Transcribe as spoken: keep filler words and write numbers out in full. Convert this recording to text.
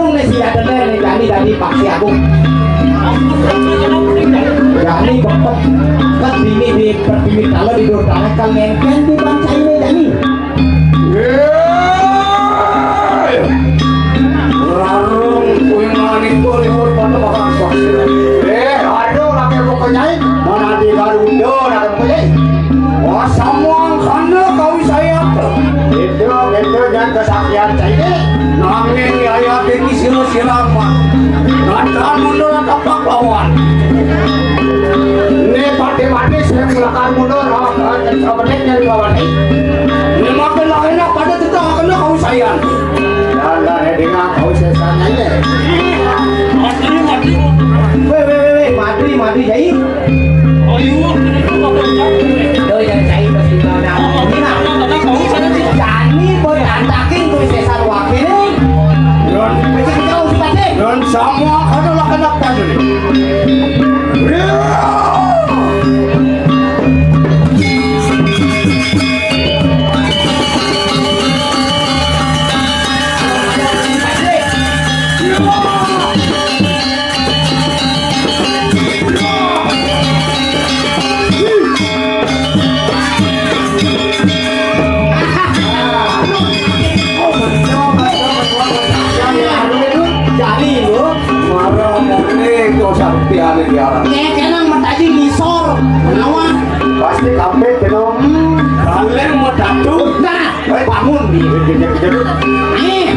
Nih si Yaden nih, Jani dadi Paksi Agung. Jani beket, kan dini di perdini kalau di Durtana kan ngengken di bangsa ini, Jani. Larung kuwi manik kok liwat pada makan kok. Eh, aduh, lagi pokoknya mana di Garuda, ada pokoknya. Wah, semua karena kau saya. Itu, itu yang kesaktian saya. Nanging ayat ini sira-sira mah. Lantaran mundur tepak lawan. Ini pati-pati sing melakar mundur, ah, ah, sebenarnya di bawah ini. Ini makin lainnya pada tetap kena kau sayang. Dan dari dengan kau sesanya ini. Mati, mati. Weh, weh, weh, weh, mati, mati, Jai. Ayo, ini tuh kau kerja. Tuh, yang Jai pasti mau dah. Ini lah. Jani boy antakin tuh sesar wakil nih. Dan, Masih jauh sih, Pak, sih. Dan sama adalah anak tadi. Jani lho. Marah murni kok saktiane diarani. Nek kenang metaji ngisor, menawa. Pasti kabeh kena. Hmm, kaleng metatu. Nah, bangun di. Ih.